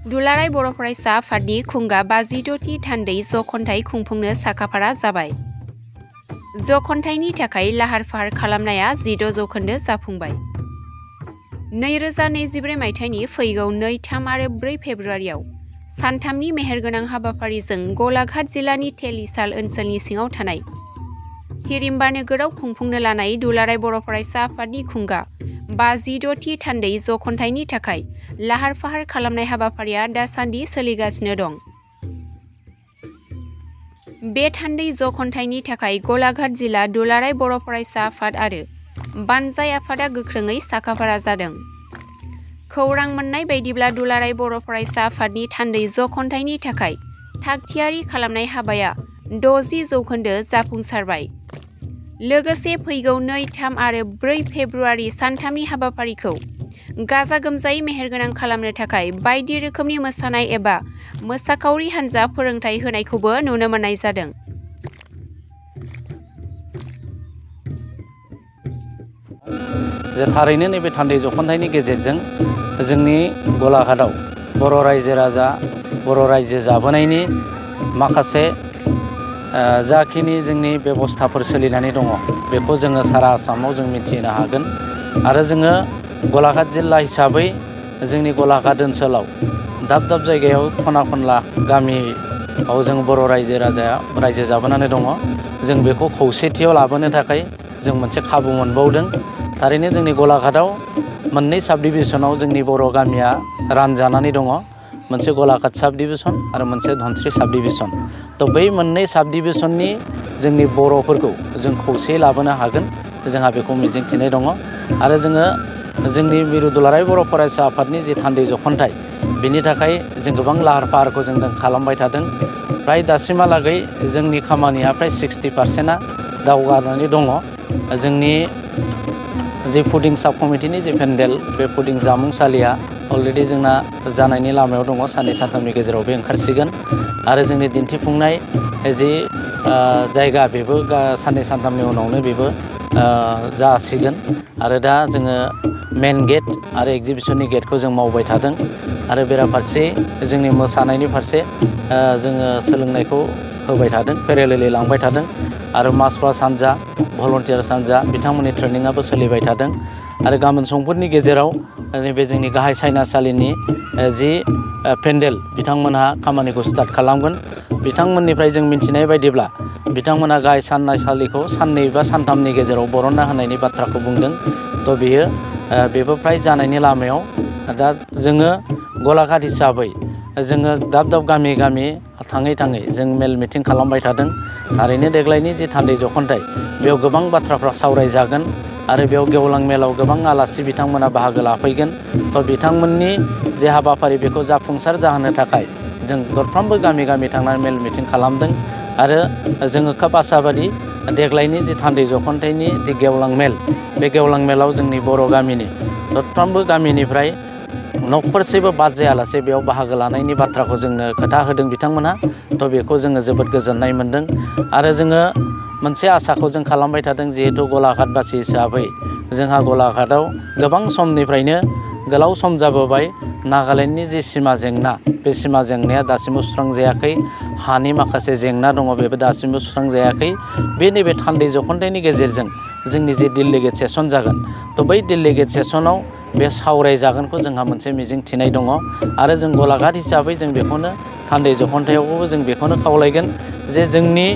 दुलाराय बर' फरायसा आफादनि खुंगा 52थि थान्दै जख'न्थाइ खुंफुंनो साखाफारा जाबाय। जख'न्थाइनि थाखाय लाहार फाहार खालामनाया 16 जौखोन्दो जाफुंबाय। 2024 मायथाइनि फैगौ 2, 3 आरो 4 फेब्रुआरियाव सानथामनि मेहेरगोनां हाबाफारिजों गलाघाट जिल्लानि तेलिसाल ओनसोलनि सिङाव थानाय हिरिम्बा नोगोराव खुंफुंनो लानाय दुलाराय बर' फरायसा आफादनि खुंगा 56थि थान्दै जख'न्थाइनि थाखाय लाहार फाहार खालामनाय हाबाफारिया दासान्दि सोलिगासिनो दं। बे थान्दै जख'न्थाइनि थाखाय गलाघाट जिल्ला दुलाराय बर' फरायसा आफाद आरो बानजाय आफादा गोख्रोङै साखाफारा जादों। खौरां मोननाय बायदिब्ला दुलाराय बर' फरायसा आफादनि थान्दै जख'न्थाइनि थाखाय थागथियारि खालामनाय हाबाया 60 जौखोन्दो जाफुंसारबाय। लोगोसे फैगौ 2, 3 आरो 4 फेब्रुआरि सानथामनि हाबाफारिखौ गाजा गोमजायै मेहेरगोनां खालामनो थाखाय बायदि रोखोमनि मोसानाय एबा मोसाखावरि हान्जा फोरोंथाय होनायखौबो नुनो मोननाय जादों। थारैनो नैबे थान्दै जख'न्थाइनि गेजेरजों जोंनि गलाघाटआव बर' रायजो राजा बर' रायजो जाबोनायनि माखासे जाखिनि जोंनि बेबस्थाफोर सोलिनानै दङ बेखौ जोङो सारा आसामाव जों मिथिनो हागोन। आरो जोङो गलाघाट जिल्ला हिसाबै जोंनि गलाघाट ओनसोलाव दाब दाब जायगायाव खना खनला गामियाव जों बर' रायजो राजाया रायजो जाबोनानै दङ। जों बेखौ खौसेथियाव लाबोनो थाखाय जों मोनसे खाबु मोनबावदों। थारैनो जोंनि गलाघाटआव मोननै साब डिभिसनाव जोंनि बर' गामिया रानजानानै दङ। मोनसे गलाघाट साब डिभिसन आरो मोनसे धनस्रि साब डिभिसन। बै मोननै साब डिभिसननि जोंनि बर'फोरखौ जों खौसेयै लाबोनो हागोन जोंहा बेखौ मिजिंथिनाय दङ। आरो जोङो जोंनि मिरु दुलाराय बर' फरायसा आफादनि जि थान्दै जख'न्थाइ बिनि थाखाय जों गोबां लाहार फाहारखौ जों खालामबाय थादों। फ्राय दासिमहालागै जोंनि खामानिया फ्राय 60%आ दावगानानै दङ। जोंनि जि फुडिं साब कमिटिनि जि पेन्डेल बे फुडिं जामुंसालिया अलरेडि जोंना जानायनि लामायाव दङ। साननै सानथामनि गेजेराव बे ओंखारसिगोन। आरो जोंनि दिन्थिफुंनाय जि जायगा बेबो साननै सानथामनि उनावनो बेबो जासिगोन। आरो दा जोङो मेन गेट आरो एग्जिबिसननि गेटखौ जों मावबाय थादों। आरो बेराफारसे जोंनि मोसानायनि फारसे जोङो सोलोंनायखौ होबाय थादों, पेरेलेलि लांबाय थादों। आरो मास पास हान्जा भलन्टियार्स हान्जा बिथांमोननि ट्रेनिङाबो सोलिबाय थादों। आरो गाबोन समफोरनि गेजेराव नैबे जोंनि गाहाय सायनासालिनि जि पेन्डेल बिथांमोनहा खामानिखौ स्टार्ट खालामगोन। बिथांमोननिफ्राय जों मिथिनाय बायदिब्ला बिथांमोनहा गाहाय सायनासालिखौ साननै बा सानथामनि गेजेराव बरनना होनायनि बाथ्राखौ बुंदों। बेबो फ्राय जानायनि लामायाव। दा जोङो गलाघाट हिसाबै जोङो दाब दाब गामि गामि थाङै थाङै जों मेल मिटिं खालामबाय थादों। थारैनो देग्लायनि जि थान्दै जख'न्थाइ बेयाव गोबां बाथ्राफ्रा सावरायजागोन। आरो बेयाव गेवलां मेलाव गोबां आलासि बिथांमोना बाहागो लाफैगोन। बिथांमोननि जे हाबाफारि बेखौ जाफुंसार जाहोनो थाखाय जों दरफ्रोमबो गामि गामि थांनानै मेल मिटिं खालामदों। आरो जोङो खोब आसाबादि देग्लायनि जि थान्दै जख'न्थाइनि जि गेवलां मेल बे गेवलां मेलाव जोंनि बर' गामिनि दरफ्रोमबो गामिनिफ्राय न'खरसेबो बाद जायालासे बेयाव बाहागो लानायनि बाथ्राखौ जोंनो खोथा होदों बिथांमोनहा। बेखौ जोङो जोबोद गोजोननाय मोनदों। आरो जोङो मोनसे आसाखौ जों खालामबाय थादों। जिहेथु गलाघाटबासि हिसाबै जोंहा गलाघाटआव गोबां समनिफ्रायनो गोलाव सम जाबोबाय नागालेण्डनि जि सिमा जेंना बे सिमा जेंनाया दासिमबो सुस्रांजायाखै। हानि माखासे जेंना दङ बेबो दासिमबो सुस्रांजायाखै। बे नैबे थान्दै जख'न्थाइनि गेजेरजों जोंनि जे डेलिगेट सेसन जागोन बै डेलिगेट सेसनाव बे सावरायजागोनखौ जोंहा मोनसे मिजिं थिनाय दङ। आरो जों गलाघाट हिसाबै जों बेखौनो थान्दै जख'न्थाइयावबो जों बेखौनो खावलायगोन जे जोंनि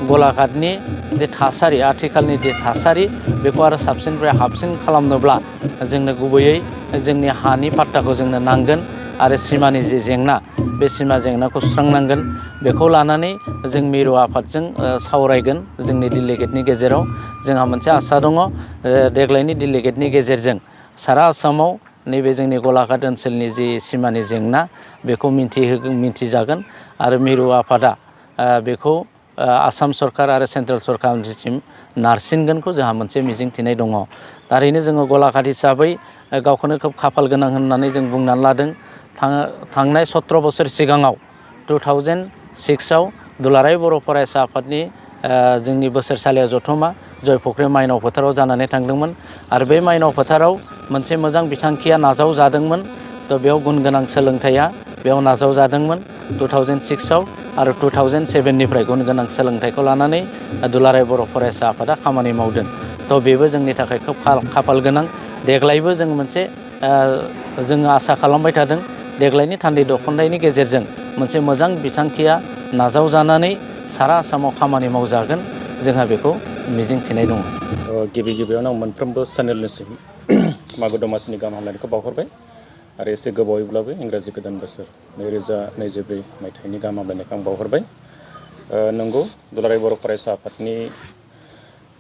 गलाघाटनि जे थासारि आथिखालनि जे थासारि बेखौ आरो साबसिननिफ्राय हाबसिन खालामनोब्ला जोंनो गुबैयै जोंनि हानि पाट्टाखौ जोंनो नांगोन। आरो सिमानि जि जेंना बे सिमा जेंनाखौ सुस्रांनांगोन। बेखौ लानानै जों मिरु आफादजों सावरायगोन। जोंनि डेलिगेटनि गेजेराव जोंहा मोनसे आसा दङ देग्लायनि डेलिगेटनि गेजेरजों सारा आसामाव नैबे जोंनि गलाघाट ओनसोलनि जि सिमानि जेंना बेखौ मिथिजागोन। आरो मिरु आफादा बेखौ आसाम सरकार आरो सेन्ट्रेल सरकारनिसिम नारसिनगोनखौ जोंहा मोनसे मिजिं थिनाय दङ। थारैनो जोङो गलाघाट हिसाबै गावखौनो खोब खाफाल गोनां होननानै जों बुंनानै लादों। थांनाय 17 बोसोर सिगाङाव 2006आव दुलाराय बर' फरायसा आफादनि जोंनि बोसोरसालिया जथुमा जयफुख्रि माइनाव फोथाराव जानानै थांदोंमोन। आरो बे माइनाव फोथाराव मोनसे मोजां बिथांखिया नाजावजादोंमोन। बेयाव गुन गोनां सोलोंथाइया बेयाव नाजावजादोंमोन 2006आव आरो 2007निफ्राय गुन गोनां सोलोंथाइखौ लानानै दुलाराय बर' फरायसा आफादा खामानि मावदों। थ' बेबो जोंनि थाखाय खोब खाफाल गोनां। देग्लायबो जों मोनसे जोङो आसा खालामबाय थादों देग्लायनि थान्दै जख'न्थाइनि गेजेरजों मोनसे मोजां बिथांखिया नाजावजानानै सारा आसामाव खामानि मावजागोन जोंहा बेखौ मिजिंथिनाय दङ। गिबि गिबियावनो आं मोनफ्रोमबो चेनेलनिसिम मागो दमासिनि गाहाम हामलायनायखौ बावहरबाय आरो एसे गोबावैब्लाबो इंराजि गोदान बोसोर 2024 मायथाइनि गाहाम हामलायनायखौ आं बावहरबाय। नंगौ दुलाराय बर' फरायसा आफादनि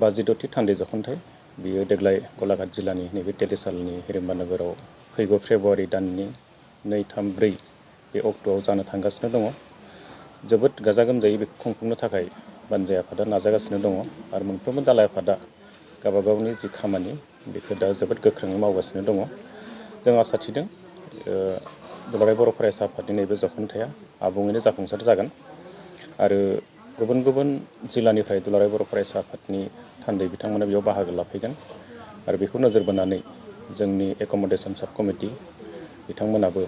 52थि थान्दै जख'न्थाइ बियो देग्लाय गलाघाट जिल्लानि नैबे तेलिसालनि हिरिम्बा नोगोराव फैगौ फेब्रुवारि दाननि 2, 3, 4 बे अक्ट'आव जानो थांगासिनो दङ। जोबोद गाजा गोमजायै बेखौ खुंफुंनो थाखाय बानजाय आफादा नाजागासिनो दङ आरो मोनफ्रोमबो दालाय आफादा गावबा गावनि जि खामानि बेखौ दा जोबोद गोख्रोङै मावगासिनो दङ। जों आसा थिदों दुलाराय बर' फरायसा आफादनि नैबे जख'न्थाइआ आबुङैनो जाफुंसार जागोन आरो गुबुन गुबुन जिल्लानिफ्राय दुलाराय बर' फरायसा आफादनि थान्दै बिथांमोना बेयाव बाहागो लाफैगोन आरो बेखौ नोजोर बोनानै जोंनि एक'मडेसन साब कमिटि बिथांमोनाबो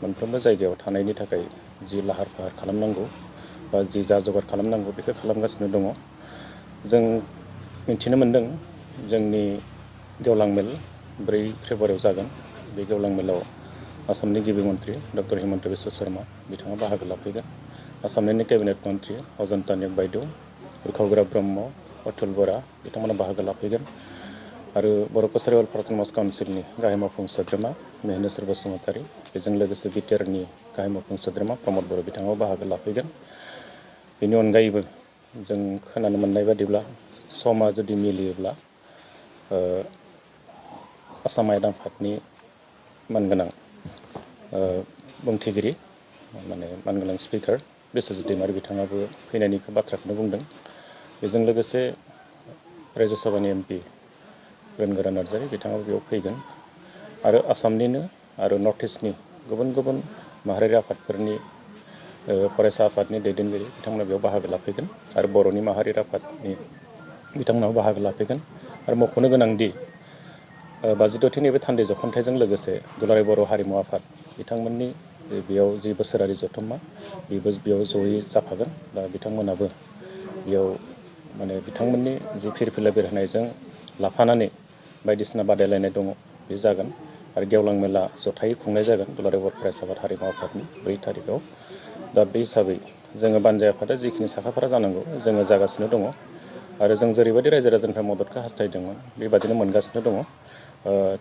मोनफ्रोमबो जायगायाव थानायनि थाखाय जि लाहार फाहार खालामनांगौ बा जि जा जगार खालामनांगौ बेखौ खालामगासिनो दङ। जों मिथिनो मोन्दों जोंनि गेवलां मेल 4 फेब्रुवारियाव जागोन। बे गेवलां मेलाव आसामनि गिबि मन्थ्रि डक्टर हिमन्त बिश्व शर्मा बिथाङा बाहागो लाफैगोन। आसामनिनो केबिनेट मन्थ्रि अजन्ता नेउग बायद', उर्खाव ब्रह्म, अतुल बरा बिथांमोना बाहागो लाफैगोन आरो बर' कसारि वेलफेयार अट'नमास काउन्सिलनि गाहाय मावफुं सोद्रोमा मेहनेश्वर बसुमतारी, बेजों लोगोसे बिटिआरनि गाहाय मावफुं सोद्रोमा प्रमद बर' बिथाङाबो बाहागो लाफैगोन। बेनि अनगायैबो जों खोनानो मोननाय बादिब्ला समा जुदि मिलियोब्ला आसाम आयेन आफादनि मानगोनां बुंथिगिरि मानगोनां स्पिकार बिस्वजित दैमारि बिथाङाबो फैनायनि बाथ्राखौनो बुंदों। बेजों लोगोसे रायजो सभानि एमपि रोनगोरा नार्जारि बिथाङाबो बेयाव फैगोन आरो आसामनिनो आरो नर्थ इस्टनि गुबुन गुबुन माहारियारि आफादफोरनि फरायसा आफादनि दैदेनगिरि बिथांमोना बेयाव बाहागो लाफैगोन आरो बर'नि माहारियारि आफादनि बिथांमोनाबो बाहागो लाफैगोन आरो मख'नो गोनांदि 52थि नैबे थान्दै जख'न्थाइजों लोगोसे दुलाराय बर' हारिमु आफाद बिथांमोननि बेयाव जि बोसोरारि जथुम्मा बेबो बेयाव जयै जाफागोन। दा बिथांमोनाबो बेयाव बिथांमोननि जि फिरफिला बेरहोनायजों लाफानानै बायदिसिना बादायलायनाय दङ बे जागोन आरो गेवलां मेला जथायै खुंनाय जागोन दुलाराय बर' फरायसा आफाद हारिमु आफादनि 4 थारिखआव। दा बे हिसाबै जोङो बानजाय आफादा जिखिनि साखाफारा जानांगौ जोङो जागासिनो दङ आरो जों जेरैबायदि रायजो राजानिफ्राय मददखौ हास्थायदोंमोन बेबादिनो मोनगासिनो दङ।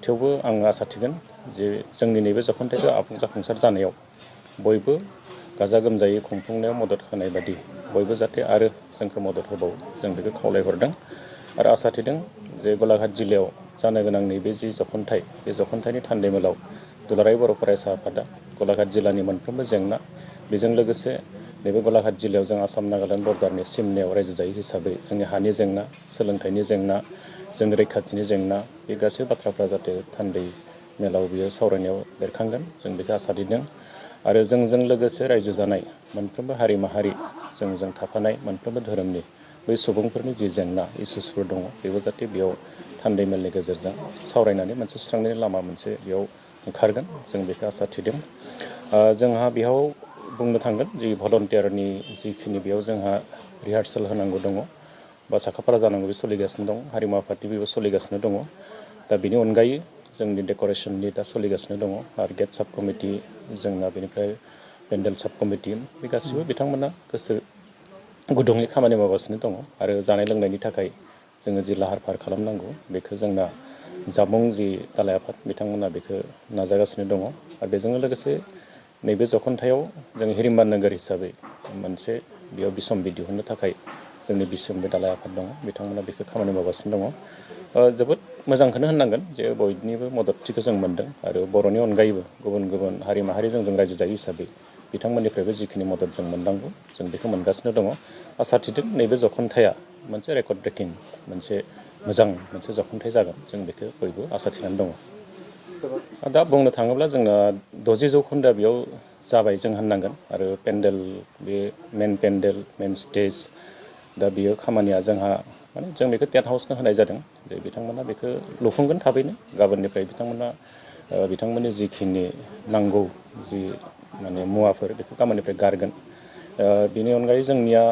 थेवबो आं आसा थिगोन जे जोंनि नैबे जख'न्थाइखौ आबुं जाफुंसार जानायाव बयबो गाजा गोमजायै खुंफुंनायाव मदद होनाय बादि बयबो जाहाथे आरो जोंखौ मदद होबावो जों बेखौ खावलायहरदों आरो आसा थिदों जे गलाघाट जिल्लायाव जानो गोनां नैबे जि जख'न्थाइ बे जख'न्थाइनि थान्दै मेलाव दुलाराय बर' फरायसा आफादा गलाघाट जिल्लानि मोनफ्रोमबो जेंना बेजों लोगोसे नैबे गलाघाट जिल्लायाव जों आसाम नागालेण्ड बर्डारनि सिमनायाव रायजो जायो हिसाबै जोंनि हानि जेंना, सोलोंथाइनि जेंना, जोंनि रैखाथिनि जेंना बे गासैबो बाथ्राफ्रा जाहाथे थान्दै मेलाव बियो सावरायनायाव बेरखांगोन जों बेखौ आसा थिदों आरो जोंजों लोगोसे रायजो जानाय मोनफ्रोमबो हारि माहारि जोंजों थाफानाय मोनफ्रोमबो धोरोमनि बै सुबुंफोरनि जि जेंना इसुसफोर दङ बेबो जाहाथे बेयाव थान्दै मेलनि गेजेरजों सावरायनानै मोनसे सुस्रांनायनि लामा मोनसे बेयाव ओंखारगोन जों बेखौ आसा थिदों। जोंहा बेयाव बुंनो थांगोन जि भलन्टियारनि जिखिनि बेयाव जोंहा रिहार्सेल होनांगौ दङ बा साखाफारा जानांगौ बे सोलिगासिनो दं, हारिमु आफादनि बेबो सोलिगासिनो दङ। दा बेनि अनगायै जोंनि डेक'रेसननि दा सोलिगासिनो दङ आरो गेट साब कमिटि जोंना बेनिफ्राय पेन्डेल साब कमिटि बे गासिबो बिथांमोना गोसो गुदुङै खामानि मावगासिनो दङ आरो जानाय लोंनायनि थाखाय जोङो जि लाहार फाहार खालामनांगौ बेखौ जोंना जामुं जि दालाय आफाद बिथांमोना बेखौ नाजागासिनो दङ आरो बेजोंनो लोगोसे नैबे जख'न्थायाव जों हिरिम्बा नोगोर हिसाबै मोनसे बेयाव बिसम्बि दिहुननो थाखाय जोंनि बिसम्बि दालाय आफाद दङ बिथांमोना बेखौ खामानि मावगासिनो दङ। जोबोद मोजांखौनो होननांगोन जे बयनिबो मददथिखौ जों मोन्दों आरो बर'नि अनगायैबो गुबुन गुबुन हारि माहारिजों जों रायजो जायो हिसाबै बिथांमोननिफ्रायबो जिखिनि मदद जों मोननांगौ जों बेखौ मोनगासिनो दङ। आसा थिदों नैबे जख'न्थाइआ मोनसे रेकर्ड ब्रेकिं मोनसे मोजां मोनसे जख'न्थाइ जागोन जों बेखौ बयबो आसा थिनानै दङ। दा बुंनो थाङोब्ला जोंना 60 जौखोन्दोआ बेयाव जाबाय जों होननांगोन आरो पेन्डेल बे मेन स्टेज दा बेयो खामानिया जोंहा जों बेखौ टेन्ट हाउसनो होनाय जादों जे बिथांमोना बेखौ लुफुंगोन थाबैनो गाबोननिफ्राय बिथांमोननि जिखिनि नांगौ जि माने मुवाफोर बेखौ खामानिनिफ्राय गारगोन। बेनि अनगायै जोंनिया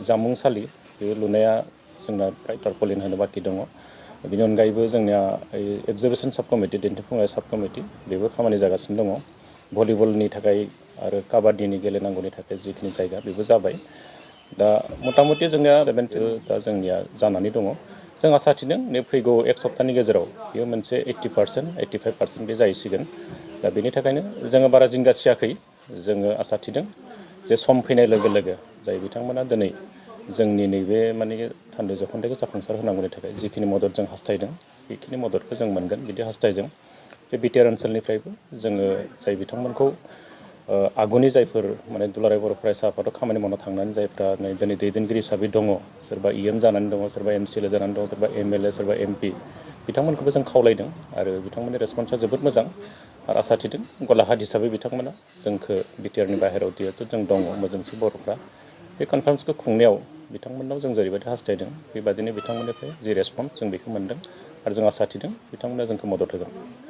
जामुंसालि बे लुनाया जोंना फ्राय टारपलिन होनो बाखि दङ। बेनि अनगायैबो जोंनिया एक्जिबिसन साब कमिटि दिन्थिफुंनाय साब कमिटि बेबो खामानि जागासिनो दङ। भलिबलनि थाखाय आरो काबादिनि गेलेनांगौनि थाखाय जिखिनि जायगा बेबो जाबाय। दा मथा मथि जोंनिया 70 दा जोंनिया जानानै दङ। जों आसा थिदों नै फैगौ एक सप्ताहनि गेजेराव बेयो मोनसे 80%, 85% बे जाहैसिगोन। दा बेनि थाखायनो जोङो बारा जिंगा सियाखै। जोङो आसा थिदों जे सम फैनाय लोगो लोगो जाय बिथांमोना दिनै जोंनि नैबे माने थान्दै जख'न्थाइखौ जाफुंसार होनांगौनि थाखाय जिखिनि मदद जों हास्थायदों बेखिनि मददखौ जों मोनगोन बिदि हास्थायजों जे बिटिआर ओनसोलनिफ्रायबो जोङो जाय बिथांमोनखौ आगुनि जायफोर माने दुलाराय बर' फरायसा आफादाव खामानि मावना थांनानै जायफ्रा दिनै दैदेनगिरि हिसाबै दङ, सोरबा इएम जानानै दङ, सोरबा एमसिएलए जानानै दङ, सोरबा एमएलए, सोरबा एमपि, बिथांमोनखौबो जों खावलायदों आरो बिथांमोननि रेसपन्सआ जोबोद मोजां। आरो आसा थिदों गलाघाट हिसाबै बिथांमोना जोंखौ बिटिआरनि बाहेरायाव जिहेथु जों दङ मोजोमसे बर'फ्रा बे कनफारेन्सखौ खुंनायाव बिथांमोननाव जों जेरैबायदि हास्थायदों बेबादिनो बिथांमोननिफ्राय जि रेसपन्स जों बेखौ मोन्दों आरो जों आसा थिदों बिथांमोना जोंखौ मदद होगोन।